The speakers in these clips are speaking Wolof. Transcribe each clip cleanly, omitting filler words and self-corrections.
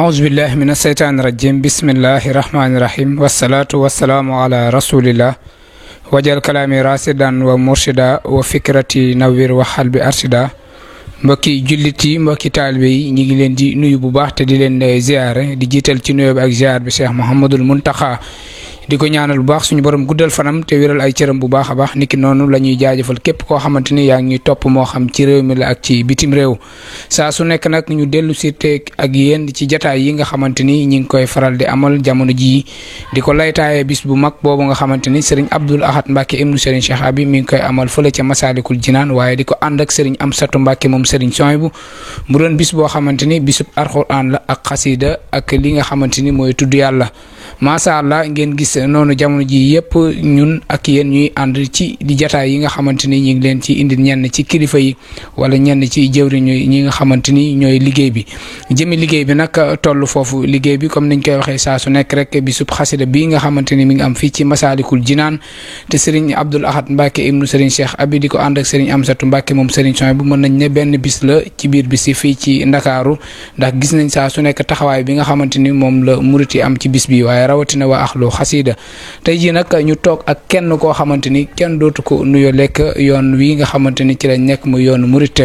aousubillahi min asheytaani irajim bismillahi rahmaanirahim wasalaatu wasalaamu ala rasulillah wajal kalaami rasidan wa murshida wa fikrati nawir wa xalbi arshida mbokki jullit yi mbokki taalibe yi ñu ngi leen di nuyu bu baax te di leen ziare di jiital ci nuyoo bi ak ziar bi Cheikh Mouhamadul Muntaxa di ko ñaanal bu baax suñu borom guddal fanam te wéral ay cëram bu baax a baax niki noonu la ñuy jaajëfal képp koo xamante ni yaa ngi ñuy topp moo xam ci réew mi la ak ci bitim réew saa su nekk nag ñu dellu si teeg ak yéen ci jataay yi nga xamante ni ñi ngi koy faral di amal jamono jii di ko laytaaye bis bu mag boobu nga xamante ni Serigne Abdoul Ahad Mbacke ibnu Serigne Cheikh Abi mi ngi koy amal fële ca Masalikul Jinaan waaye di ko ànd ak Serigne Amsatu Mbacke moom Serigne Souhaïbou mu doon bis boo xamante ni bisub Alxuraan la ak xasida ak li nga xamante ni mooy tudd yàlla macha allah ngeen gis noonu jamono ji yëpp ñun ak yéen ñuy ànd ci di jataay yi nga xamante ni ñu ngi leen ci indi ñenn ci kilifa yi wala ñenn ci jëwriñ ñi nga xamante ni ñooy liggéey bi jëmi liggéey bi nag toll foofu liggéey bi comme niñ koy waxee saa su nekk rek bisub xasida bii nga xamante ni mi ngi am fii ci Masalikul Jinaan te Serigne Abdoul Ahad Mbacke ibnu Serigne Cheikh Abi di ko ànd ak Serigne Amsatu Mbacke moom Serigne Souhaïbou mën nañ ne benn bis la ci biir bis yi fii ci Ndakaaru ndax gis nañ saa su nekk taxawaay bi nga xamante ni moom la murit yi am ci bis bi waaye rawatina waa axlu xasida tey jii nag ñu toog ak kenn koo xamante ni kenn dootu ko nuyoo lekk yoon wi nga xamante ni ci lañ nekk muy yoonu murit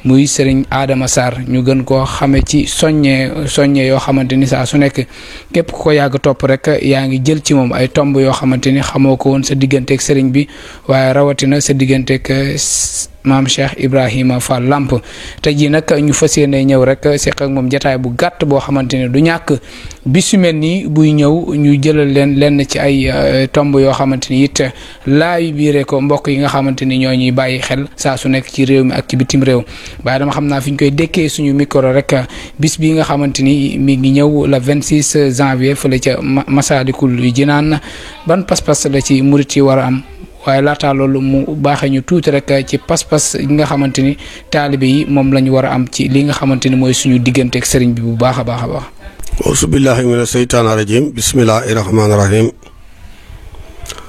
muy Serigne Adama Sarr ñu gën koo xame ci soññe yoo xamante ni saa su nekk képp ku ko yàgg topp rek yaa ngi jël ci moom ay tomb yoo xamante ni xamoo ko woon sa digganteeg Serigne bi waaye rawatina sa digganteeg maam Cheikh Ibrahima Fall Lamp tey jii nag ñu fas yéene ñëw rek seq ak moom jataay bu gàtt boo xamante ne du ñàkk bis yu mel nii buy ñëw ñu jëlal leen lenn ci ay tomb yoo xamante ni it laay biire ko mbokk yi nga xamante ni ñoo ñuy bàyyi xel saa su nekk ci réew mi ak ci bitim réew waaye dama xam naa fi ñu koy dékkee suñu micro rek bis bi nga xamante ni mi ngi ñëw le 26 janvier fële ca Masalikul Jinaan ban pas-pas la ci murit yi war a am. waaye laataa loolu mu baaxee ñu tuuti rek ci pas-pas yi nga xamante ni taalibe yi moom la ñu war a am ci li nga xamante ni mooy suñu digganteeg sëriñ bi bu baax a baax a baax. auzu billaahi mina seytaani rajiim bismillaahi rahmaani rahiim.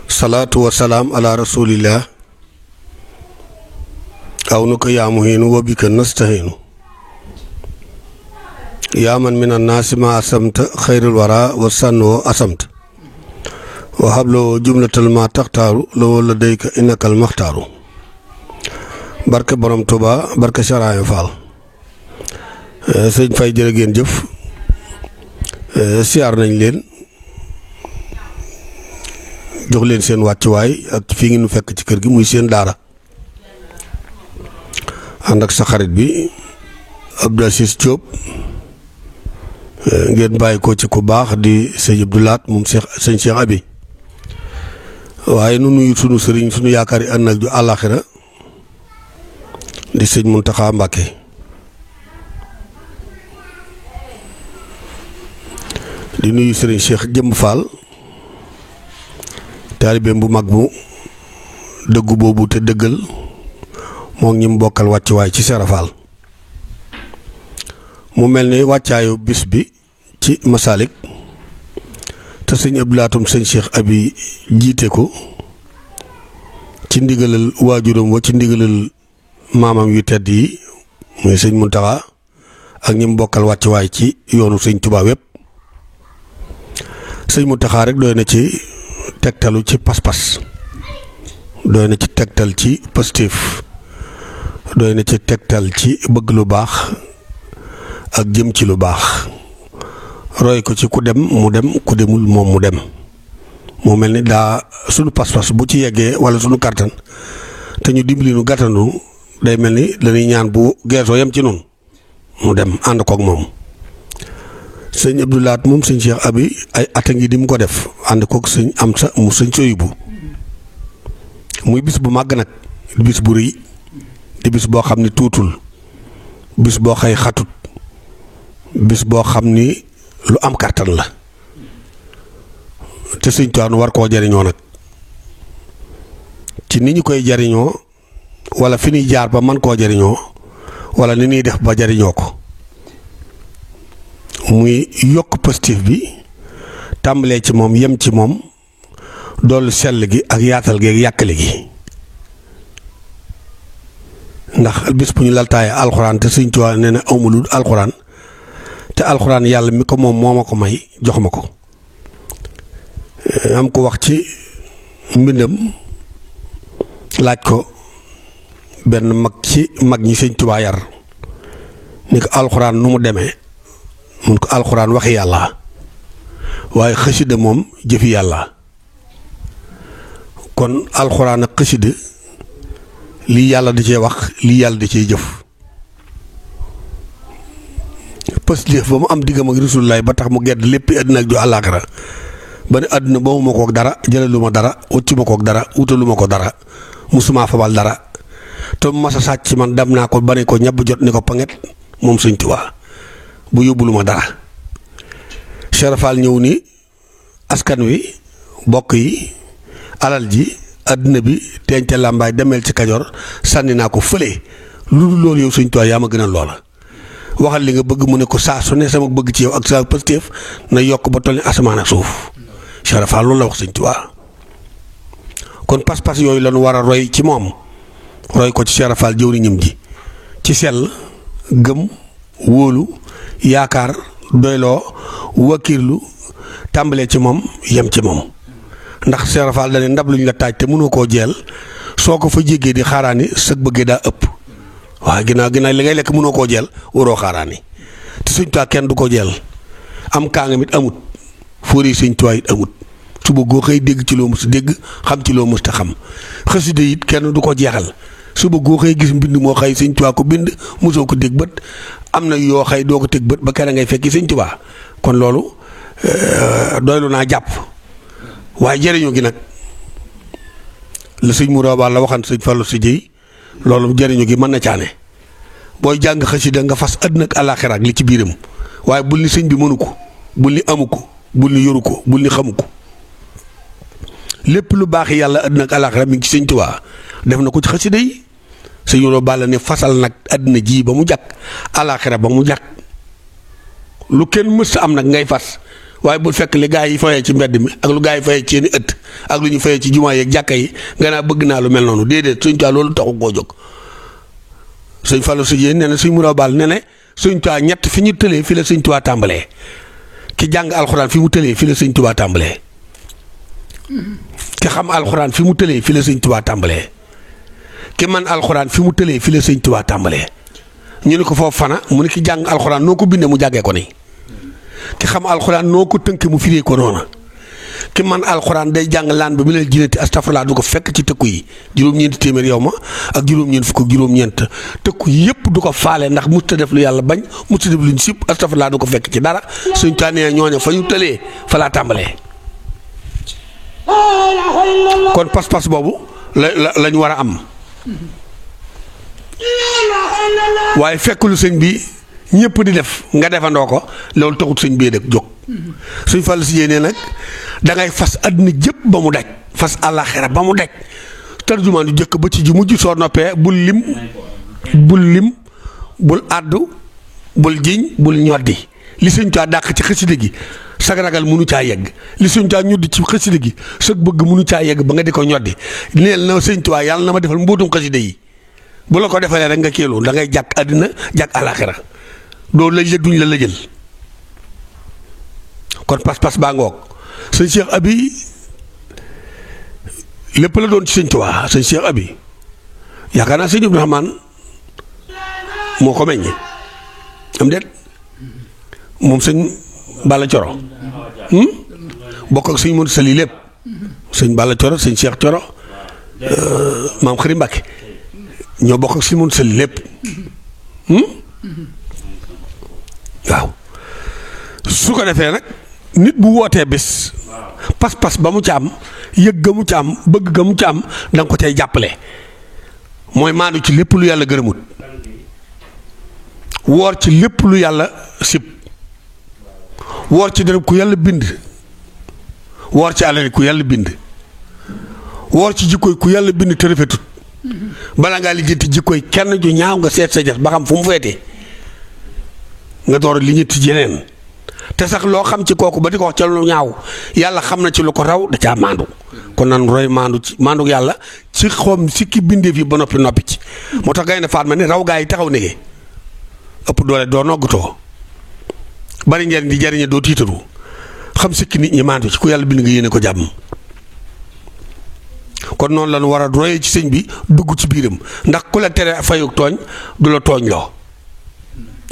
salaatu wa salaam ala rasulillah. aw nu ko yaa muhiinu wa bika nastahiinu. yaa man mina naasi ma asamta xayrul wara wa sànnoo asamta. wa habloo jumlatal ma taxtaaru loo la dayka innakal maxtaaru barke borom Tuuba barke Saraaya Fall sëñ Fay jërë ngeen jëf siyaar nañ leen jox leen seen wàccuwaay ak fii ngi nu fekk ci kër gi muy seen daara ànd ak sa xarit bi Abdou Aziz Diop ngeen bàyyi ko ci ku baax di sëñ Abdou Lahat moom sëñ Cheikh Abi waaye nu nuyu sunu sëriñ sunu yaakaar yi ànd ak ju àllaaxira di sëñ Muntaxa Mbàkke di nuyu sëriñ Cheikh Jëmb Fall taalibeem bu mag bu dëggu boobu te dëggal moom ñi mu bokkal wàccuwaay ci Sera Fall mu mel ni wàccaayu bis bi ci Masalik te sëñ Abdou Lahatum sëñ Cheikh Abi jiite ko ci ndigalal waajuram wa ci ndigalal maamam yu tedd yi muy sëñ Muntaxa ak ñi mu bokkal wàccuwaay ci yoonu sëñ Tuubaa wépp sëñ Muntaxa rek doy na ci tegtalu ci pas-pas doy na ci tegtal ci positif doy na ci tegtal ci bëgg lu baax ak jëm ci lu baax roy ko ci ku dem mu dem ku demul moom mu dem moo mel ni daa sunu pas-pas bu ci yeggee wala sunu kàttan te ñu dimbali nu gàttandu day mel ni dañuy ñaan bu geesoo yem ci noonu mu dem ànd koog moom sëñ Abdou Lahat moom sëñ Cheikh Abi ay at a ngi di mu ko def ànd koog sëñ Amsa mu sëñ Souhaïbou muy bis bu màgg nag di bis bu rëy di bis boo xam ni tuutul bis boo xëy xatut bis boo xam ni lu am kàttan la te sëñ Tuubaa nu war koo jariñoo nag ci ni ñu koy jariñoo wala fi ñuy jaar ba man koo jariñoo wala ni ñuy def ba jariñoo ko muy yokk positif bi tàmbalee ci moom yem ci moom doolu sell gi ak yaatal gi ak yàkkale gi ndax bis bu ñu laltaaye alxuraan te sëñ Tuubaa nee na awma lu alxuraan te alxuraan yàlla mi ko moom moo ma ko may jox ma ko. am ko wax ci mbindam laaj ko benn mag ci mag ñi Sëñ Tuubaa yar ni ko alxuraan nu mu demee mun ko alxuraan waxi yàlla waaye xasida moom jëfi yàlla. kon alxuraan ak xasida lii yàlla di cee wax lii yàlla di cee jëf pëstéef ba mu am diggam ak Rasulullaay ba tax mu gedd lépp àddina ak ju àllaaxira ba ne àdduna boobu ma kook dara jëlalu ma dara wëccu ma kook dara wutalu ma ko dara musuma fabal dara te mu mas a sàcc man dem naa ko ba ne ko ñabb jot ni ko panget moom Sëñ Tuubaa bu yóbbulu ma dara. Cheikh Fall ñëw ni askan wi bokk yi alal ji àddina bi teñte làmbaay demeel ci Kajoor sànni naa ko fële lu dul loolu yow Sëñ Tuubaa yaa ma gënal loola. waxal li nga bëgg mu ne ko saa su ne sama bëgg ci yow ak sa pëstéef na yokk ba toll ni asamaan ak suuf Cheikh Fall loolu la wax Sëñ Tuubaa. kon pas-pas yooyu lañu war a roy ci moom roy ko ci Cheikh Fall jëwriñam ji ci sell gëm wóolu yaakaar doyloo wakiirlu tàmbalee ci moom yem ci moom ndax Cheikh Fall da ne ndab luñ la taaj te mënoo koo jeel soo ko fa jéggee di xaaraani sëg bëggee daa ëpp waaw ginnaaw li ngay lekk mënoo koo jeel waroo xaaraani te Sëñ Tuubaa kenn du ko jeel am kaangam it amut fóori Sëñ Tuubaa it amut suba goo xëy dégg ci loo mës dégg xam ci loo mës ta xam xasida it kenn du ko jeexal suba goo xëy gis mbind moo xëy Sëñ Tuubaa ko bind mosoo ko dégg bët am na yoo xëy doo ko teg bët ba kenn ngay fekki Sëñ Tuubaa kon loolu doylu naa jàpp waaye jëriñu gi nag la sëñ Mourao Ba la waxan sëñ Fallou si jëy loolu jëriñu gi mën na caane booy jàng xasida nga fas àddina ak àllaaxira ak li ci biiram waaye bul ni sëñ bi mënu ko bul ni amu ko bul ni yoru ko bul ni xamu ko lépp lu baax yàlla àddina ak àllaaxira mi ngi ci Sëñ Tuubaa def na ko ci xasida yi sëñ Mourao Ba la ne fasal nag àddina ji ba mu jàkk àllaaxira ba mu jàkk lu kenn mës am nag ngay fas waaye bul fekk li gaa yi fayee ci mbedd mi ak lu gaa yi fayee ci seeni ëtt ak lu ñu fayee ci jumaa yeeg jàkka yi nga naa bëgg naa lu mel noonu déedéet Sëñ Tuubaa loolu taxu koo jóg. sëñ Fallou si yéen nee na sëñ Mourao Ba ne ne Sëñ Tuubaa ñett fi ñu tëlee fi la Sëñ Tuubaa tàmbalee ki jàng alxuraan fi mu tëlee fi la Sëñ Tuubaa tàmbalee ki xam alxuraan fi mu tëlee fi la Sëñ Tuubaa tàmbalee ki man alxuraan fi mu tëlee fi la Sëñ Tuubaa tàmbalee ñu ne ko foofu fana mu ne ki jàng alxuraan noo ko bindee mu jàggee ko ni ki xam alxuraan noo ko tënkee mu firee ko noona ki man alxuraan day jàng laan ba bi la jinati astafurlaa du ko fekk ci tëkku yi juróom-ñeenti téeméer yow ma ak juróom-ñeent fukk ak juróom-ñeent tëkku yépp du ko faale ndax musta def lu yàlla bañ musta def luñ sib astafurlaa du ko fekk ci dara Sëñ Tuubaa nee ñooña fa ñu tëlee fa laa tàmbalee kon pas-pas boobu lañ war a am waaye fekk lu sëñ bi ñëpp di def nga defandoo ko loolu taxut sëñ bee dëkk jóg Sëñ Fallu si yéenee nag dangay fas àddina jëpp ba mu daj fas àllaaxira ba mu daj tarjumaan yu jëkk ba ci ji mujj soo noppee bul lim bul àddu bul jiñ bul ñoddi li Sëñ Tuubaa dàq ci xasida gi sag ragal mënu caa yegg li Sëñ Tuubaa ñoddi ci xasida gi sag bëgg mënu caa yegg ba nga di ko ñoddi neel na Sëñ Tuubaa yàlla na ma defal mbootum xasida yi bu la ko defalee rek nga kéelu da ngay jàkk àddina jàkk àllaaxira doo lëj la duñ la lëjël kon pas-pas baa ngoog sëñ Cheikh Abi lépp la doon ci Sëñ Tuubaa sëñ Cheikh Abi yaakaar naa sëñ Abdou Rahmane moo ko meññ am déet moom sëñ Balla Coro bokk ak sëñ Modou Sali lépp sëñ Balla Coro sëñ Cheikh Coro maam Xari Mbàkke ñoo bokk ak sëñ Modou Sali lépp waaw su ko defee nag nit bu wootee bés pas-pas ba mu ci am yëg ga mu ci am bëgg ga mu ci am da nga ko cay jàppale mooy maandu ci lépp lu yàlla gërëmut woor ci lépp lu yàlla sib woor ci dërëm ku yàlla bind woor ci alal ku yàlla bind woor ci jikkoy ku yàlla bind te rafetut bala ngaa lijjanti jikkoy kenn ju ñaaw nga seet sa jas ba xam fu mu feetee nga door li ñetti jeneen te sax loo xam ci kooku ba di ko wax ca lu ñaaw yàlla xam na ci lu ko raw da caa maandu kon nan roy maandu ci maandu yàlla ci xoom si ki bindeef yi ba noppi ci moo tax Gaynde Fatma ne raw gaa yi taxaw nege ëpp doole doo noggutoo bari njariñ di jariñe doo tiitaru xam sikki nit ñi maandu ci ku yàlla bind nga yéene ko jàmm. kon noonu la ñu war a royee ci sëñ bi dugg ci biiram ndax ku la tere fayuk tooñ du la tooñ loo.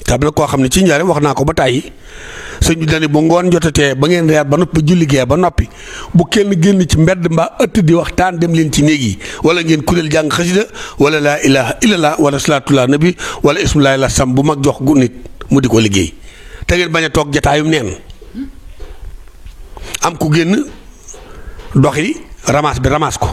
xam na koo xam ne ci njariñ wax naa ko ba tàyyi sëñ bi dane bu ngoon jotatee ba ngeen reer ba noppi ba julli gee ba noppi bu kenn génn ci mbedd mbaa ëtt di waxtaan dem leen ci néeg yi wala ngeen kuréel jàng xasida wala laa ilaha illallah wala salaatullah nabi wala ismullahi la sam bu mag jox gu nit mu di ko liggéey te ngeen bañ a toog jataayum neen am ku génn doxi ramas bi ramas ko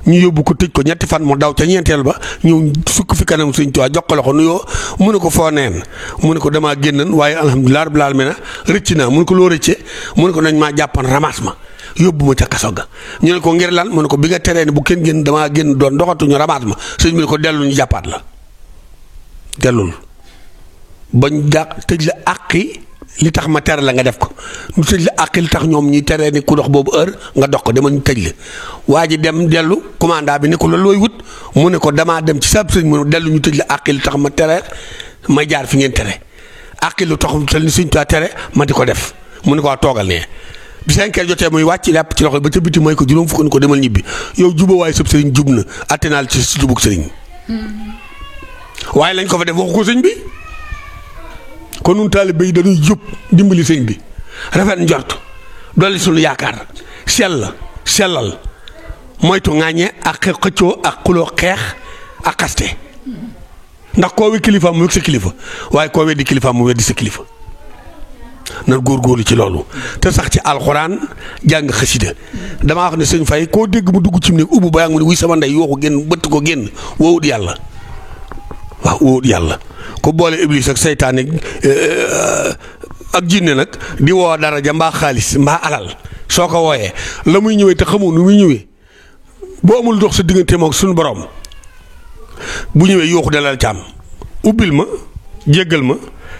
ñu yóbbu ko tëj ko ñetti fan mu daw ca ñeenteel ba ñëw sukk fi kanam Sëñ Tuubaa jox ko loxo nuyoo mu ne ko foo neen mu ne ko damaa génnan waaye alhamdulilah rabbil aalamiina rëcc naa mu ne ko loo rëcce mu ne ko nañ maa jàppan ramas ma yóbbu ma ca kaso ga ñu ne ko ngir lan mu ne ko bi nga teree ne bu kenn génn damaa génn doon doxatuñu ramas ma sëñ bi ne ko dellu ñu jàppaat la dellul bañ tëj la àqi li tax ma tere la nga def ko ñu tëj la àq li tax ñoom ñuy teree ni ku dox boobu heure nga dox ko dama ñu tëj la waa ji dem dellu commandant bi ne ko la looy wut mu ne ko damaa dem ci sab sëñ mu dellu ñu tëj la àq li tax ma tere ma jaar fi ngeen tere àq lu tax te ni Sëñ Tuubaa tere ma di ko def mu ne ko waa toogal nee bi 5 heures jotee muy wàcc lépp ci loxo ba ca biti mooy ko juróom fukk ni ko demal ñibbi yow juba waaye sëb sëriñ jub na attenaal ci jubug sëriñ waaye lañ ko fa def waxu ko sëñ bi kon nun taalibe yi dañuy jub dimbali sëñ bi rafet njort dolli suñu yaakaar sellal moytu ŋaañee ak xëccoo ak xuloo xeex ak xaste ndax koo we kilifa mu wekk sa kilifa waaye koo weddi kilifa mu weddi sa kilifa na góorgóorlu ci loolu te sax ci alxuraan jàng xasida damaa wax ne sëñ Fay koo dégg mu dugg ci néeg ubbu ba yaa ngi mu ne wuy sama ndey yooxu génn bëtt ko génn woowut yàlla waaw woowut yàlla ko boole iblis ak seytaane ak jinne nag di woo daraja mbaa xaalis mbaa alal soo ko wooyee la muy ñëwee te xamoo nu muy ñëwee boo amul dox sa diggante moom suñu borom bu ñëwee yooxu dalal caam ubbil ma jéggal ma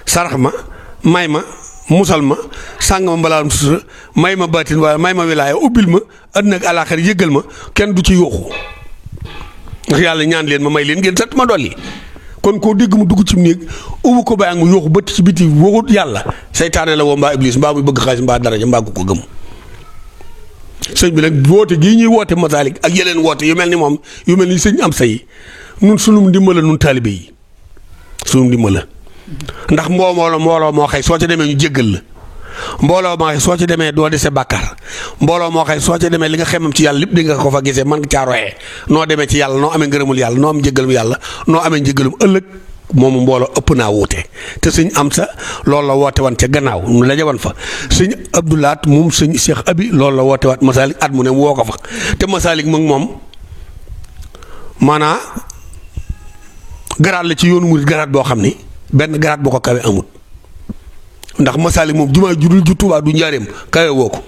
sarax ma may ma musal ma sàng ma mbalaam sutura may ma baatin waaye may ma wilaaya ubbil ma àddina ak alaaxira yëggal ma kenn du ci yooxu ndax yàlla ñaan leen ma may leen ngeen sant ma dolli kon koo dégg mu dugg ci néeg ubbu ko bàyyi mu yooxu bëtt ci biti waxut yàlla seytaane la woo mbaa iblis mbaa muy bëgg xaalis mbaa daraja mbaa ko gëm sëñ bi nag woote gii ñuy woote Masaalik ak yeneen woote yu mel ni moom yu mel ni sëñ am say nun sunum ndimbala nun taalibe yi sunum ndimbala ndax mbooloo moo xëy soo ca demee ñu jéggal la mbooloo moo xëy soo ca demee doo dese bàkkaar mbooloo moo xëy soo ca demee li nga xemam ci yàlla lépp di nga ko fa gisee man nga caa royee noo demee ci yàlla noo amee ngërëmul yàlla noo am njéggalum yàlla noo amee njéggalum ëllëg moomu mbooloo ëpp naa wuute te sëñ am sa loolu la woote wan ca gannaaw nu la jaban fa sëñ Abdoulaat moom sëñ Cheikh Abi loolu la woote waat Masaalik at mu ne woo ko fa te Masaalik moom maanaa garaat la ci yoonu murid garaat boo xam ni benn garaat boo ko kawe amut ndax Masaalik moom jumaa ju dul ju Tuubaa du njaareem kawe woo ko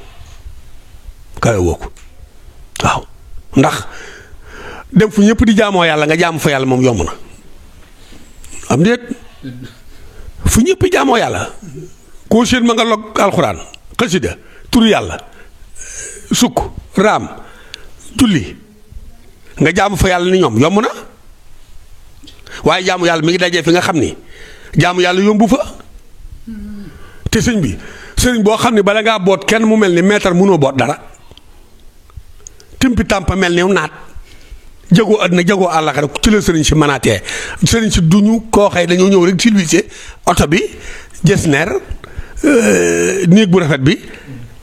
waaw ndax dem fu ñëpp di jaamoo yàlla nga jaamu fa yàlla moom yomb na am déet fu ñëpp jaamoo yàlla koo séen ma nga log alxuraan xasida turu yàlla sukk raam julli nga jaamu fa yàlla ni ñoom yomb na waaye jaamu yàlla mi ngi dajee fi nga xam ni jaamu yàlla yombu fa te sëñ bi sëriñ boo xam ne bala ngaa boot kenn mu mel ni meetar mënoo boot dara timpi tàmpa mel ni naat jagoo àddina jagoo àllaxira ci la sëriñ si manaatee sëriñ si duñu koo xëy dañoo ñëw rek silvissé oto bi jesner néeg bu rafet bi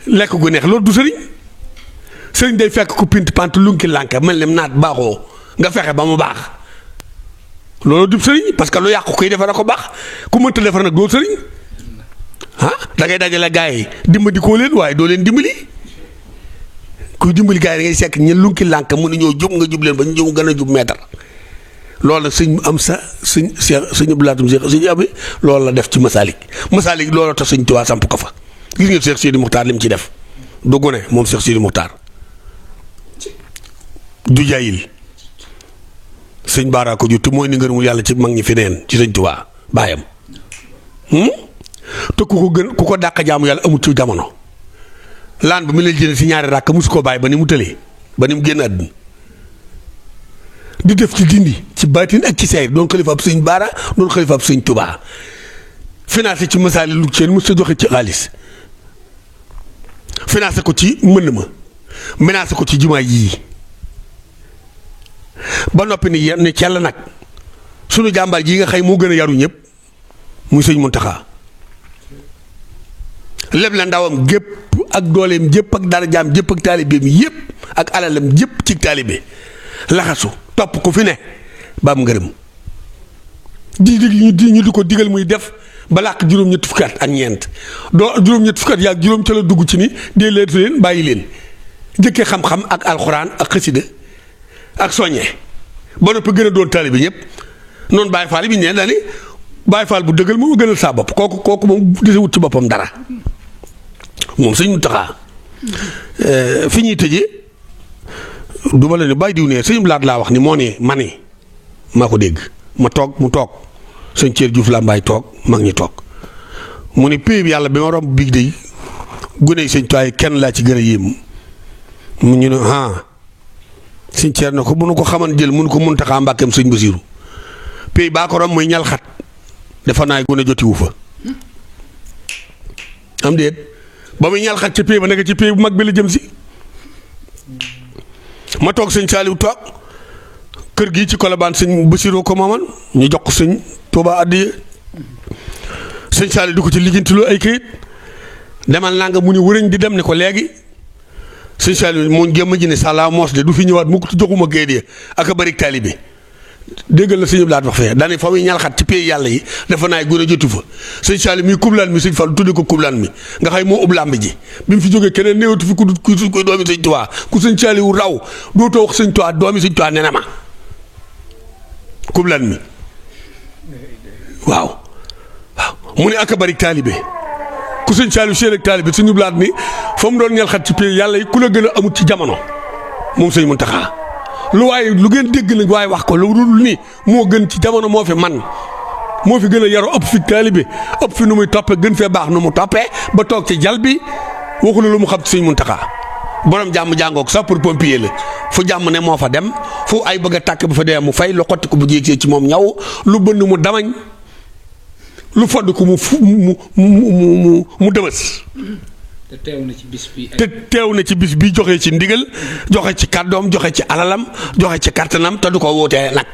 lekk gu neex loolu du sëriñ day fekk ku pint pant lunki lànk mel ni naat baaxoo nga fexe ba mu baax loolu du sëriñ parce que lu yàqu koy defar a ko baax ku mënta defar nag doo sëriñ da ngay dajale gaa yi dimbali koo leen waaye doo leen dimbali kuy dimbali gaa yi da ngay sekk ña lunki lànk mën nañoo jub nga jub leen ba ñu jub gën a jub meetar loolu nag sëñ am sa sëñ Abdoulaye Cheikh sëñ Abi loolu la def ci Masaalik loolu tax sëñ Tuubaa samp ko fa gis ngeen Cheikh Sidi Muxtaar li mu ci def du gone moom Cheikh Sidi Muxtaar du jaayil sëñ Baara ko jur te mooy ni ngërëmul yàlla ci mag ñi fi neen ci sëñ Tuubaa baayam te ku ko dàq jaamu yàlla amut ci jamono laan ba mu leen jëlee si ñaari ràkk mosu koo bàyyi ba ni mu tëlee ba ni mu génn àdduna di def ci dindi ci baatin ak ci sayr doon xalifa ab sëñ Baara doon xalifa ab sëñ Tuubaa financé ci masaali lu seen mos a joxe ci xaalis financé ko ci mën ma financé ko ci jumaa yii ba noppi ni yenn ci yàlla nag sunu jàmbaar ji nga xëy moo gën a yaru ñëpp muy sëñ Muntaxa lépp la ndawam gépp ak dooleem jëpp ak darajaam jëpp ak taalibeem yëpp ak alalam jëpp ci taalibe laxasu topp ko fi ne ba am ngërëm ñu di ko digal muy def ba làq juróom-ñetti fukki at ak ñeent doo juróom-ñetti fukki at yaa juróom ca la dugg ci ni dee leetu leen bàyyi leen jëkkee xam-xam ak alxuraan ak xasida ak soññee ba noppi gën a doon taalibe ñëpp noonu Baay Faal bi ñu ne daal Baay Faal bu dëggal moom gënal saa bopp kooku moom desewut ci boppam dara moom sëñ Muntaxa fi ñuy tëjee du ma la ne bàyyi diw ne sëñ Blaat laa wax ni moo ne ma ne maa ko dégg ma toog mu toog sëñ Thiel Diouf Lambaay toog mag ñi toog mu ne pays bi yàlla bi ma romb biig day gune sëñ Tuwaay kenn laa ci gën a yéem mu ñu ne sëñ Thiel na ko bu nu ko xaman jël mun ko Muntaxa Mbàkkeem sëñ Basiiru pays baa ko romb muy ñalxat dafa naay gune jotiwu fa am déet ba muy ñalxat ci pays ba nekk ci pays bu mag bi la jëm si ma toog sëñ Saaliw toog kër gi ci Colobane sëñ Basiiru ko mooman ñu jox ko sëñ Tuubaa addiya sëñ Saaliw di ko ci lijjantiloo ay këyit demal naa nga mu ni wërëñ di dem ne ko léegi sëñ Saaliw moo gémm ji ne sàllaa moos de du fi ñëwaat mukk joxuma këyit ya ak a bari taalibe déggal la sëñ Blaat wax fee daane fa muy ñalxat ci pays yàlla yi dafa naay gën a jotu fa sëñ Saaliw mi kublaan mi sëñ Fall tudde ko kublaan mi nga xay moo ub làmb ji bi mu fi jógee keneen néewatu fi ku doomi sëñ Tuubaa ku sëñ Saaliw raw dootoo wax sëñ Tuubaa doomi sëñ Tuubaa nee na ma kublaan mi waaw mu ne ak a bari taalibe ku sëñ Saaliw seen ak taalibe sëñ Blaat ni fa mu doon ñalxat ci pays yàlla yi ku la gën a amut ci jamono moom sëñ Muntaxa lu waaye lu ngeen dégg nag waaye wax ko lu dul ni moo gën ci jamono moo fi man moo fi gën a yaroo ëpp fi taalibe ëpp fi nu muy toppee gën fee baax nu mu toppee ba toog ci jal bi waxu la lu mu xam ci sëñ Muntaxa borom jàmm jàngook sapeur pompier la fu jàmm ne moo fa dem fu ay bëgg a tàkk bu fa dee mu fay lu xotti ko bu jéeg ci moom ñaw lu bënn mu damañ lu fodd ko mu dëbës te teew na ci bis bi joxe ci ndigal joxe ci kàddoom joxe ci alalam joxe ci kàttanam te du ko wootee nag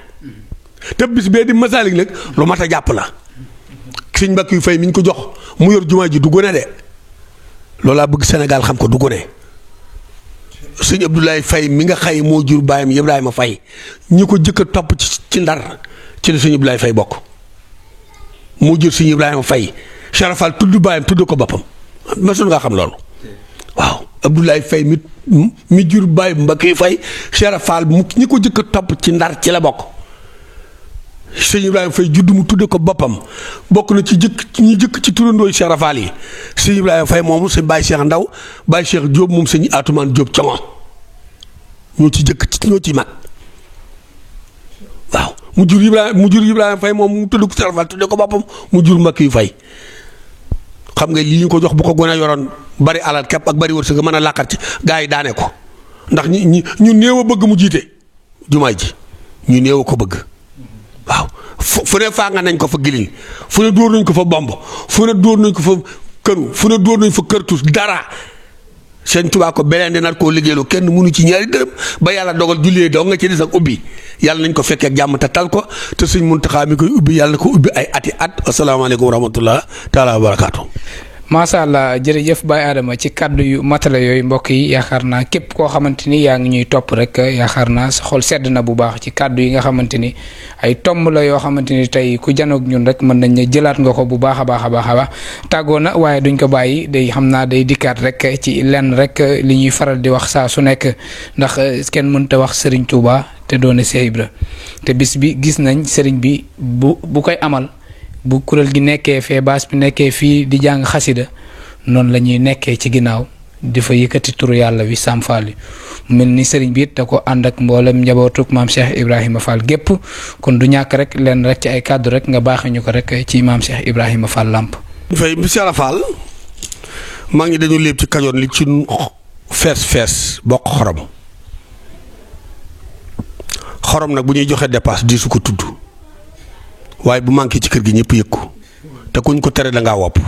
te bis bee di Masaalik nag lu mat a jàpp la sëñ Mbàkke yu fay mi ñu ko jox mu yor jumaa ji du gone de loolu laa bëgg Sénégal xam ko du gone sëñ Abdoulaye Fay mi nga xay moo jur baayam Ibrahima Fay ñi ko jëkk a topp ci Ndar ci la sëñ Abdoulaye Fay bokk moo jur sëñ Ibrahima Fay Charafal tudd baayam tudd ko boppam masul nga xam loolu waaw Abdoulaye Faye mi jur baay Mbacke Faye Cheikh Fall ñi ko jëkk a topp ci Ndar ci la bokk sëñ Ibrahima Faye judd mu tudde ko boppam bokk na ci jëkk ci turandooy Cheikh Fall yi sëñ Ibrahima Faye moomu sëñ Baye Cheikh Ndaw Baye Cheikh Diop moom sëñ Atumaan Diop Congo ñoo ci mag waaw mu jur Ibrahima Faye moom mu tudde ko Cheikh Fall tudde ko boppam mu jur Mbacke Faye xam nga lii ñu ko jox bu ko gën a yoroon bari alal képp ak bari wërsëg mën a làqat ci gaa yi daane ko ndax ñu néew a bëgg mu jiite jumaay ji ñu néew a ko bëgg waaw fu ne faa nga nañ ko fa gilin fu ne dóor nañ ko fa bomb fu ne dóor nañ ko fa këru fu ne dóor nañ fa kërtus dara seen Tuubaa ko beleen di nat koo liggéeyloo kenn mënu ci ñaari dërëm ba yàlla dogal jullee doo nga ci des ak ubbi yàlla nañ ko fekkee ak jàmm te tal ko te sëñ Muntaxa mi koy ubbi yàlla na ko ubbi ay ati at asalaamaaleykum wa rahmatullah taala wa barakaatu. macha allah jërëjëf Baye Adama ci kàddu yu matala yooyu mbokk yi yaakaar naa képp koo xamante ni yaa ngi ñuy topp rek yaakaar naa sa xol sedd na bu baax ci kàddu yi nga xamante ni ay tomb la yoo xamante ni tey ku janoog ñun rek mën nañ ne jëlaat nga ko bu baax a baax tàggoo na waaye duñ ko bàyyi day xam naa day dikkaat rek ci lenn rek li ñuy faral di wax saa su nekk ndax kenn mënta wax Serigne Touba te doone Cheikh Ibra te bis bi gis nañ Serigne bi bu koy amal. bu kuréel gi nekkee fee baas bi nekkee fii di jàng xasida noonu la ñuy nekkee ci ginnaaw di fa yëkkati turu yàlla wi Sam Fall mel ni sëriñ bi it da ko ànd ak mboolem njabootuk maam Cheikh Ibrahima Fall gépp kon du ñàkk rek leen rek ci ay kàddu rek nga baaxee ñu ko rek ci maam Cheikh Ibrahima Fall Lamp. fay Cheikh Fall maa ngi dañu léeb ci Kajoor li ci fees bokk xorom nag bu ñuy joxe dépasse di su ko tudd waaye bu manqué ci kër gi ñëpp yëg ko te kuñ ko tere da ngaa wopp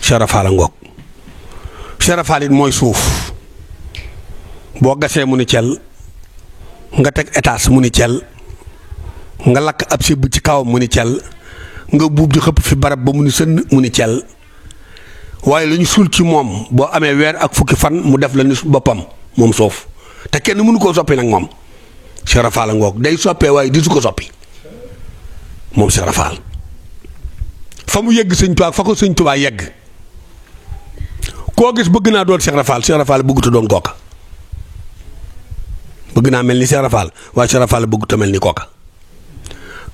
Cheikh Ibra Fall ngoog Cheikh Ibra Fall it mooy suuf boo gasee mu ni cel nga teg étage mu ni cel nga lakk ab sibb ci kawam mu ni cel nga buub di xëpp fi barab ba mu ni sënn mu ni cel waaye lu ñu suul ci moom boo amee weer ak fukki fan mu def la ni boppam moom suuf te kenn mënu koo soppi nag moom Cheikh Ibra Fall ngoog day soppee waaye di su ko soppi moom Cheikh Ibra Fall fa mu yegg sëñ Tuubaa fa ko sëñ Tuubaa yegg koo gis bëgg naa doon Cheikh Ibra Fall bëggut a doon kooka bëgg naa mel ni Cheikh Ibra Fall waaye Cheikh Ibra Fall bëggut a mel ni kooka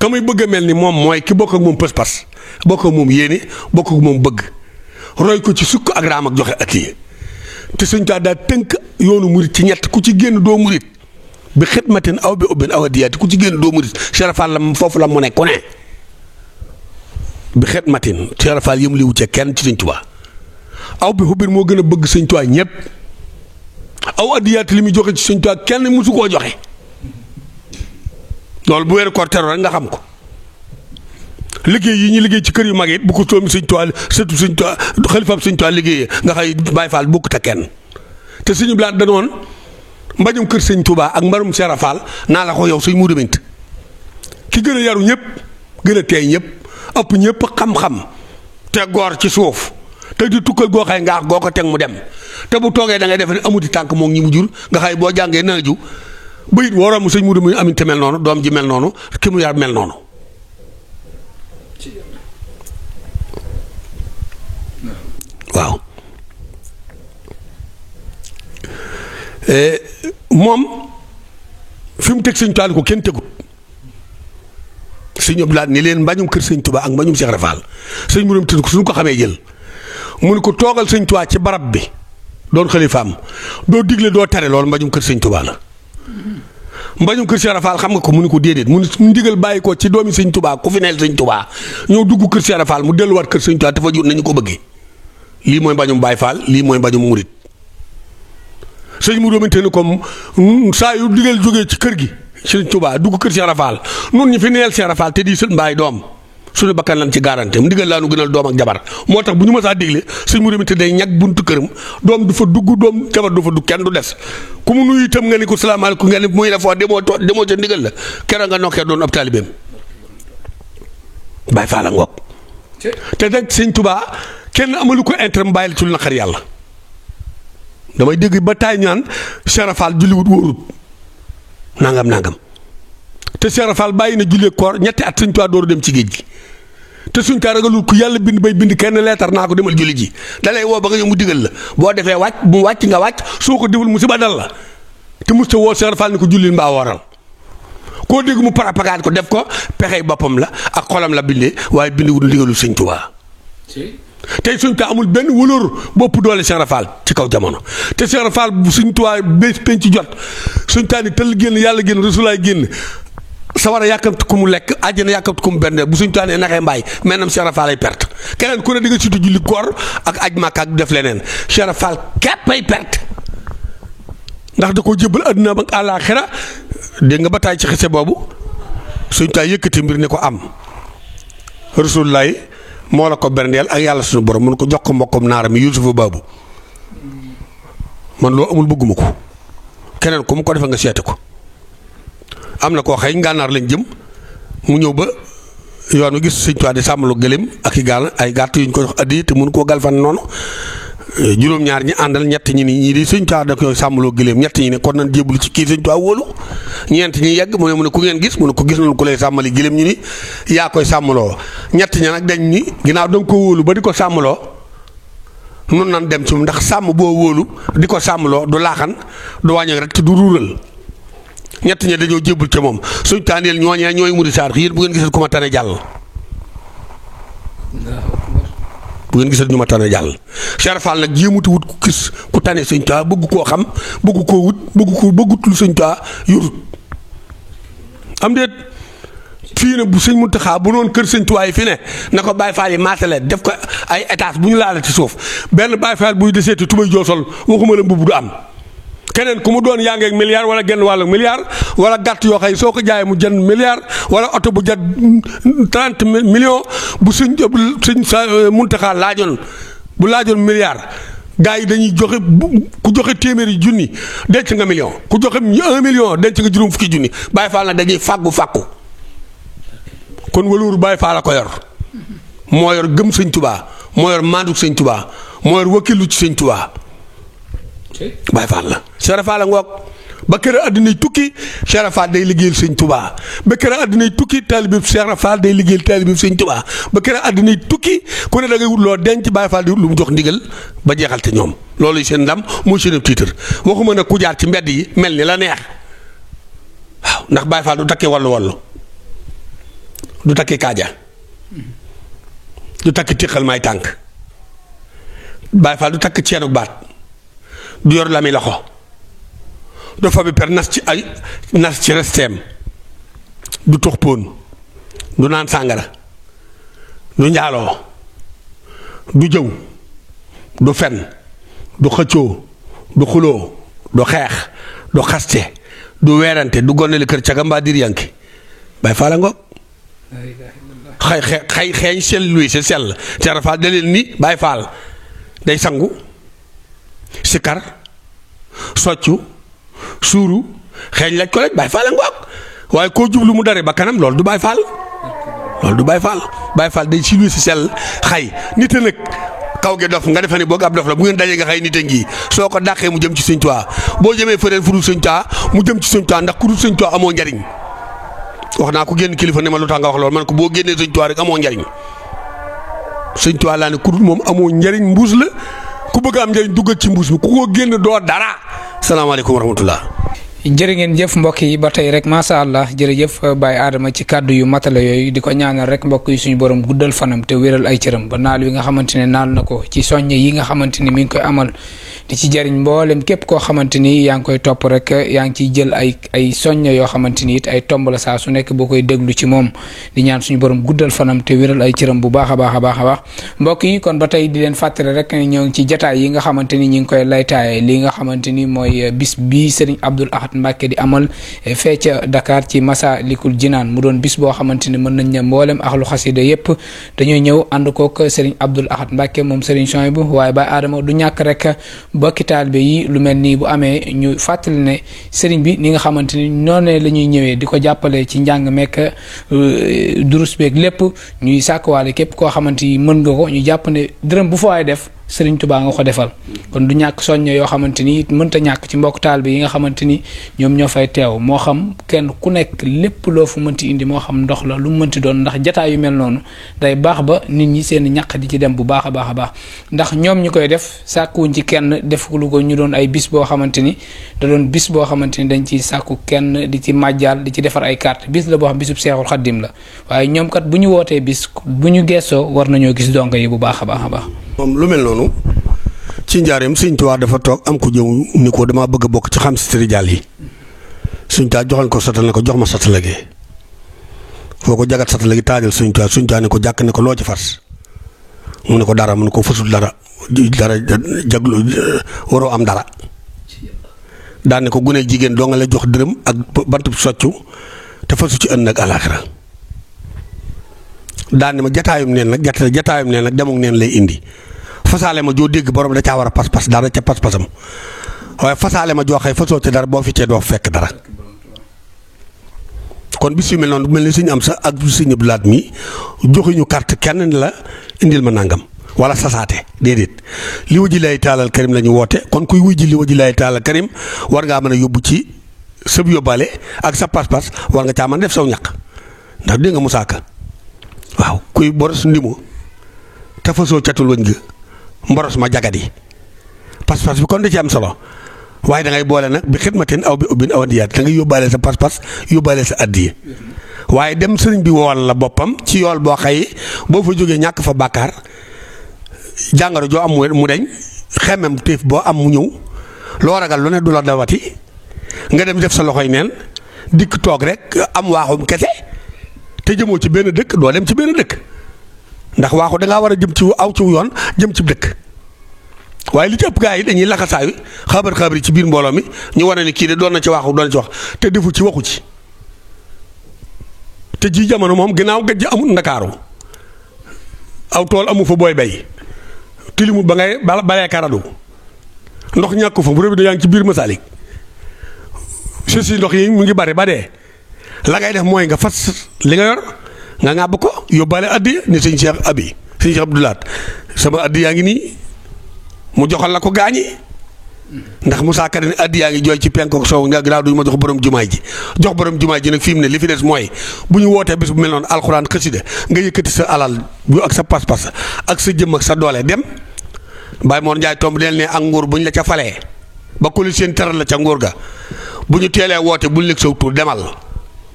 ka muy bëgg a mel ni moom mooy ki bokk ak moom pas-pas bokk ak moom yéene bokk ak moom bëgg roy ko ci sukk ak raam ak joxe addiya te sëñ Tuubaa daa tënk yoonu murit ci ñett ku ci génn doo murit bi xidmatin aw bi ubbin aw adiyaati ku ci génn doo murit Cheikh Ibra Fall la foofu la mu ne ku ne bi xidmatin Cheikh Ibra Fall yëm liwu ca kenn ci sëñ Tuubaa aw bi ubbin moo gën a bëgg sëñ Tuubaa ñëpp aw adiyaati li muy joxe ci sëñ Tuubaa kenn mësu koo joxe loolu bu weeru koor teroo rek nga xam ko liggéey yi ñu liggéey ci kër yu mag it bu ko toomi sëñ Tuubaa surtout sëñ Tuubaa xalifaam sëñ Tuubaa liggéeyee nga xay Baay Faal bokkut ak kenn te suñu blaat danoon mbañum kër sëñ Tuubaa ak mbarum Cheikh Ibra Fall naa la ko yow suñ Muudu Mint ki gën a yaru ñëpp gën a teey ñëpp ëpp ñëpp xam-xam te goor ci suuf te di tukkal goo xay ngaax goo ko teg mu dem te bu toogee da ngay def ne amuti tànk moom ñi mu jur nga xay boo jàngee naaju bayit wóoram sëñ Muudu Mint aminte mel noonu doom ji mel noonu ki mu yar mel noonu waaw moom fi mu teg sëñ Tuubaa ko kenn tegut sëñ Abdou ni leen mbañum kër sëñ Tuubaa ak mbañum Cheikh Ibra Fall sëñ Muudu Mint suñu ko xamee jël mu ne ko toogal sëñ Tuubaa ci barab bi doon xalifaam doo digle doo tere loolu mbañum kër sëñ Tuubaa la mbañum kër Cheikh Ibra Fall xam nga ko mu ne ko déedéet mu ndigal bàyyi ko ci doomi sëñ Tuubaa ku fi neel sëñ Tuubaa ñëw dugg kër Cheikh Ibra Fall mu delluwaat kër sëñ Tuubaa dafa jur nañu ko bëggee lii mooy mbañum Baay Faal lii mooy mbañum murit sëñ Muudu Mint ni comme saa yu digal jógee ci kër gi sëñ Tuubaa dugg kër Cheikh Ibra Fall nun ñu fi neel Cheikh Ibra Fall te di sët mbaay doom suñu bakkan lan ci garanté mu digal laa nu gënal doom ak jabar moo tax bu ñu mësaa digle sëñ Muudu Mint day ñag buntu këram doom du fa dugg doom jabar du fa dugg kenn du des ku mu nuyu itam nga ni ko salaamaaleykum nga ni muy la foo demoo ca ndigal la keroog nga nokkee doon ab taalibeem Baay Faal la ngoog te nag sëñ Tuubaa kenn amalu ko intérêt mu bàyyi la ci lu naqar yàlla damay dégg ba taay ñaan Cheikh Ibra Fall julliwut wóorut nangam te Cheikh Ibra Fall bàyyi na jullee koor ñetti at sëñ Tuubaa dooru dem ci géej gi te suñ kaa ragalul ku yàlla bind bay bind kenn leetar naa ko demal julli ji dalay woo ba nga ñëw mu digal la boo defee wàcc bu wàcc nga wàcc soo ko deful musiba dal la te musta woo Cheikh Ibra Fall ni ko jullil mbaa wooral koo dégg mu parapagaat ko def ko pexey boppam la ak xolam la bindee waaye bind wul ndigalul sëñ Tuubaa tey suñ taa amul benn wëlóor bopp doole Cheikh Ibra Fall ci kaw jamono te Cheikh Ibra Fall bu suñ Tuubaa bés penc jot suñ taa ni tëll génn yàlla génn rasulaay génn sawara yàkkamti ku mu lekk àjjana yàkkamti ku mu benn bu suñ taanee naxee mbaay maintenant Cheikh Ibra Fall ay perte keneen ku ne di nga surtout julli koor ak aj Makka ak def leneen Cheikh Ibra Fall képp ay perte ndax da koo jébbal àdduna ba àllaaxira dégg nga ba taay ci xise boobu suñ taa yëkkati mbir ne ko am rasulaay moo la ko berndeel ak yàlla suñu borom mun ko jox ko mbokkam naaram yi Yuusufa baabu man loo amul bëgguma ko keneen ku mu ko defee nga seete ko am na koo xëy ngànnaar lañ jëm mu ñëw ba yoon wi gis sëñ Tuubaa di sàmmalu gëléem ak i gaal ay gàtt yuñ ko jox addi te mun koo galfan noonu juróom-ñaar ñi àndal ñett ñi ni ñii di sëñ Tuubaa da koy sàmmaloo gëléem ñett ñi ne kon nañ jébbalu ci kii sëñ Tuubaa wóolu ñeent ñi yegg mu ne ku ngeen gis mu ne ko gis nañu ko lay sàmmali gëléem ñu ni yaa koy sàmmaloo ñett ña nag dañ ni ginnaaw da nga ko wóolu ba di ko sàmmaloo nun nan dem ci ndax sàmm boo wóolu di ko sàmmaloo du laaxan du wàññi rek te du ruural ñett ñi dañoo jébbul ca moom suñ tànneel ñooñee ñooy muri saar yéen bu ngeen gisal ku ma tane jàll bu ngeen gisal ñu ma tane jàll Cheikh Ibra Fall nag jéemuti wut ku gis ku tane sëñ Tuubaa bëgg koo xam bëgg koo wut bëggut lu sëñ Tuubaa yorut am déet fii ne bu sëñ Muntaxaa bu noonu kër sëñ Tuubaa yi fi ne na ko Baay Faal yi maasale def ko ay étage bu ñu laala ci suuf benn Baay Faal buy deseeti tubay joosol waxuma la mbubb du am keneen ku mu doon yaa ngeeg milliard wala genn wàllu milliard wala gàtt yoo xëy soo ko jaayee mu jënd milliard wala oto bu jot 30 millions bu suñ sa Muntaxa laajoon bu laajoon milliard gaa yi dañuy joxe ku joxe téeméeri junni denc nga million ku joxe 1 million denc nga juróom fukki junni Baay Faal nag dañuy fàggu kon waluur Baay Faal la ko yor moo yor gëm Sëñ Tuubaa moo yor maandu Sëñ Tuubaa moo yor wakkilu ci Sëñ Tuubaa Baay Faal la Cheikh Fall ngoog ba kër àddinay tukki Cheikh Fall day liggéeyal Sëñ Tuubaa ba kër àddinay tukki taalibe Cheikh Fall day liggéeyal taalibe Sëñ Tuubaa ba kër àddinay tukki ku ne da ngay wut loo denc Baay Fall di wut lu mu jox ndigal ba jeexal te ñoom loolu seen ndam mooy seen tiitar waxuma nag ku jaar ci mbedd yi mel ni la neex waaw ndax Baay Fall du takkee wallu du takki kaaja du takki tiqal may tànk Baay Faal du takk ceenu baat du yor lami loxo du fa bi per nas ci resteem du tux póon du naan sàngara du njaaloo du jëw du fen du xëccoo du xuloo du xeex du xaste du weerante du goneli kër caga mbaa dir yanki Baay Faal ngoog xeeñ sell luy si sell Cheikh Fall da leen ni Baay Faal day sangu sikar soccu suuru xeeñ laj ko laj Baay Faal ngoog waaye koo jublu mu dare ba kanam loolu du Baay Faal Baay Faal day si luy si sell xay nit a nag kaw gi dof nga defe ni boog ab dof la bu ngeen dajee nga xëy nit a ngi soo ko dàqee mu jëm ci Sëñ Tuubaa boo jëmee fëreen fu dul Sëñ Tuubaa mu jëm ci Sëñ Tuubaa ndax ku dul Sëñ Tuubaa amoo njariñ wax naa ko génn kilifa ne ma lu tax nga wax loolu man ko boo génnee Sëñ Tuubaa rek amoo njariñ Sëñ Tuubaa laa ne ku dul moom amoo njariñ mbuus la ku bëgg am njariñ duggal ci mbuus mi ku ko génn doo dara salaamaaleykum wa rahmatullah jërë ngeen jëf mbokk yi ba tey rek macha allah jërëjëf Baye Adama ci kàddu yu matale yooyu di ko ñaanal rek mbokk yi suñu borom guddal fanam te wéral ay cëram ba naal wi nga xamante ne naal na ko ci soññe yi nga xamante ni mi ngi koy amal di ci jëriñ mboolem képp koo xamante ni yaa ngi koy topp rek yaa ngi ciy jël ay soññe yoo xamante ni it ay tomb la saa su nekk boo koy déglu ci moom di ñaan suñu borom guddal fanam te wéral ay cëram bu baax a baax a baax a baax mbokk yi kon ba tey di leen fàttali rek ñoo ngi ci jataay yi nga xamante ni ñi ngi koy laytaaye li nga xamante ni mooy bis bi Serigne Abdoul Ahad Mbacké di amal fee ca Dakar ci Massalikul Jinaan mu doon bis boo xamante ni mën nañ ne mboolem axlu xasida yépp dañuy ñëw ànd kook Serigne Abdoul Ahad Mbacké moom Serigne Souhaïbou waaye Baye Adama du ñàkk rek bokki taalibe yi lu mel nii bu amee ñu fàttali ne Serigne bi ni nga xamante ni noonu la ñuy ñëwee di ko jàppale ci njàng mekk durus beeg lépp ñuy sàkkwaale képp koo xamante ni mën nga ko ñu jàpp ne dërëm bu fa waay def Serigne Touba nga ko defal kon du ñàkk soññe yoo xamante ni mënta ñàkk ci mbokk taalibe yi nga xamante ni ñoom ñoo fay teew moo xam kenn ku nekk lépp loo fu mënti indi moo xam ndox la lu mu mënti doon ndax jataay yu mel noonu day baax ba nit ñi seen ñàq di ci dem bu baax a baax a baax ndax ñoom ñu koy def sàkkuwuñ ci kenn defulu ko ñu doon ay bis boo xamante ni da doon bis boo xamante ni dañ ciy sàkku kenn di ci màjjal di ci defar ay carte bis la boo xam bisub Seexul Xaddim la waaye ñoom kat bu ñu wootee bis bu ñu geesoo war nañoo gis donga yi bu baax a baax a baax. moom lu mel noonu ci njaareem Sëñ Tuubaa dafa toog am ko jëw ni ko damaa bëgg a bokk ci xam si rijaal yi Sëñ Tuubaa joxoon ko satal ne ko jox ma satala gi foo ko jagat satala gi taajal Sëñ Tuubaa ne ko jàkk ne ko loo ci fas mu ne ko dara mu ne ko fasul dara jaglu waroo am dara daan ne ko gune jigéen doo nga la jox dërëm ak bantub soccu te fasu ci ënd ak alaaxira daan ne ma jataayum neen nag demuk neen lay indi fasaale ma joo dégg borom da caa war a pas-pas dara ca pas-pasam waaye fasaale ma joo xëy fasoo ci dara boo fi cee doo fekk dara kon bis yu mel noonu mel ni suñu am sax ak suñu blaat mi joxuñu carte kenn la indil ma nangam wala sasaate déedéet li waji lay taalal karim la ñu woote kon kuy wujji li waji lay taalal karim war ngaa mën a yóbbu ci sëb yóbbaale ak sa pas-pas war nga caa mën def saw ñaq ndax dégg nga musaaka waaw kuy boros ndimo te fasoo catul wëñ ga mboros ma jagadi pas-pas bi kon da ci am solo waaye da ngay boole nag bi xidmatin aw bi ubbin aw adiyaat da ngay yóbbaale sa pas-pas yóbbaale sa addiye waaye dem sëriñ bi woowal la boppam ci yool boo xëy boo fa jógee ñàkk fa bàkkaar jàngoro joo am mu deñ xemem téef boo am mu ñëw loo ragal lu ne du la dawati nga dem def sa loxoy neen dikk toog rek am waaxum kese te jëmoo ci benn dëkk doo dem ci benn dëkk ndax waaxu dangaa war a jëm ci aw ci yoon jëm ci dëkk waaye li ci ëpp gaa yi dañuy laxasaayu xabar ci biir mbooloo mi ñu wane ni kii de doon na ci waxu doon na ci wax te defu ci waxu ci te ji jamono moom ginnaaw gëj amul ndakaaru aw tool amu fa booy bay tilimut ba ngay balee karadu ndox ñàkku fa bu rëbbi yaa ngi ci biir Masalik si ndox yi mu ngi bari ba dee la ngay def mooy nga fas li nga yor nga ŋàbb ko yóbbaale addiya ni sëñ Cheikh Abdoulaat sama addi yaa ngi nii mu joxal la ko gaañi ndax Moussa Ka ne addi yaa ngi jooy ci penkook soow nga gannaaw duñu ma jox borom jumaay ji jox borom jumaay ji nag fi mu ne li fi des mooy bu ñu wootee bis bu mel noonu alxuraan xasida nga yëkkati sa alal bu ak sa pas-pas ak sa jëm ak sa doole dem Baye Mor Ndiaye tomb del ne ak nguur bu ñu la ca falee ba ku li seen teral la ca nguur ga bu ñu teelee woote bul nekk saw tur demal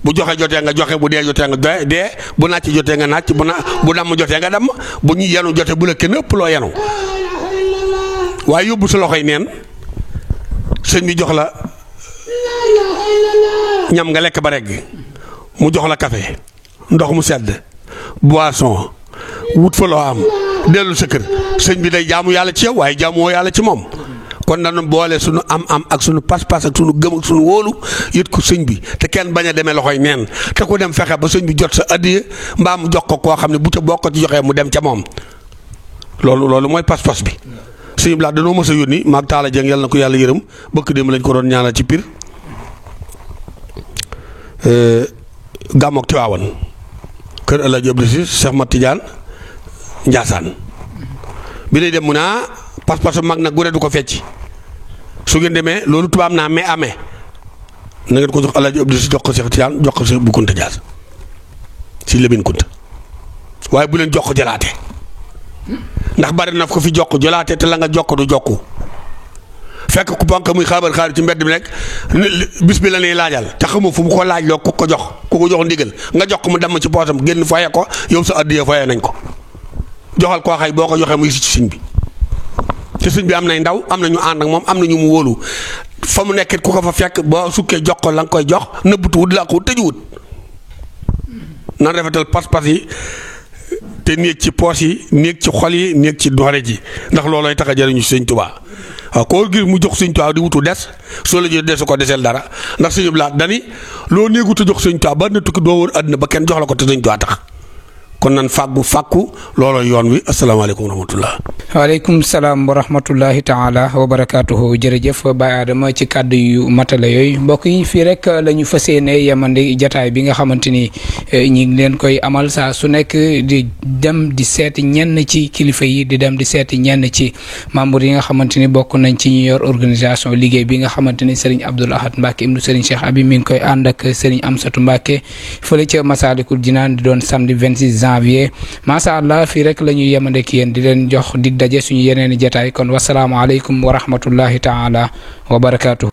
bu joxe jotee nga joxe bu dee jotee nga dee bu nàcc jotee nga nàcc bu damm jotee nga damm bu ñu yenu jotee bu la kenn ëpp loo yenu waaye yóbbu sa loxoy neen sëñ bi jox la ñam nga lekk ba regg mu jox la café ndox mu sedd boisson wut fa loo am dellu sa kër sëñ bi day jaamu yàlla ci yow waaye jaamoo yàlla ci moom kon dañu boole suñu am ak suñu pas-pas ak suñu gëm ak suñu wóolu yët ko sëñ bi te kenn bañ a demee loxoy neen te ku dem fexe ba sëñ bi jot sa addiya mbaa mu jox ko koo xam ne bu ca bokk ko ci joxee mu dem ca moom loolu mooy pas-pas bi. sëñ Blaat dañoo mës a yónni maag Taala Jeng yàlla na ko yàlla yërëm bëkk démb lañ ko doon ñaanal ci Pire gàmmook Tiwaawan kër El Hadj Abdou Cissé Cheikh Mat Tidiane Ndiassane bi lay dem mu naa pas-pas mag nag gune du ko fecc su ngeen demee loolu tubaab naa mais amee na ngeen ko jox El Hadj Abdou Cissé jox ko Cheikh Tidiane jox ko Cheikh Bu Kunta Dias si Lebin Kunta waaye bu leen jox ko jëlaate ndax bari na ko fi jokk jolaate te la nga jokk du jokku fekk ku banque muy xaar ci mbedd mi rek bis bi la nee laajal te xamoo fu mu ko laaj loo ku ko jox ndigal nga jox ko mu dem ci poosam génn faye ko yow sa addiya faye nañ ko joxal koo xay boo ko joxee muy ci sëñ bi te sëñ bi am nay ndaw am na ñu ànd ak moom am na ñu mu wóolu fa mu nekkit ku ko fa fekk boo sukkee jox ko la nga koy jox nëbbutu wut la ko tëjuwut nan rafetal pas-pas yi te néeg ci poos yi néeg ci xol yi néeg ci doore ji ndax loolooy tax a jëriñu sëñ Tuubaa waaw koo gis mu jox sëñ Tuubaa di wutu des soo la jëlee desu ko deseel dara ndax sëñ Blaat dani loo néegut a jox sëñ Tuubaa ba na tukki doo wër àddina ba kenn jox la ko te sëñ Tuubaa tax kon nan fàkku looloo yoon wi asalaamaaleykum wa rahmatullah. waaleykum salaam wa rahmatullahi taala wa barakaatuhu jërëjëf Baye Adama ci kàddu yu matala yooyu mbokk yi fii rek la ñu fas yéene yemandi jataay bi nga xamante ni ñi ngi leen koy amal saa su nekk di dem di seeti ñenn ci kilifa yi di dem di seeti ñenn ci membre yi nga xamante ni bokk nañ ci ñu yor organisation liggéey bi nga xamante ni Serigne Abdoul Ahad Mbacke ibnu Serigne Cheikh Abi mi ngi koy ànd ak Serigne Amsatou Mbacke fële ca Masalikul Jinaan di doon samedi 26 janvier macha allah fii rek la ñuy yemande ki yéen di leen jox dig daje suñu yeneen i jataay kon wasalaamaaleykum wa rahmatullahi taala wa barakaatuhu.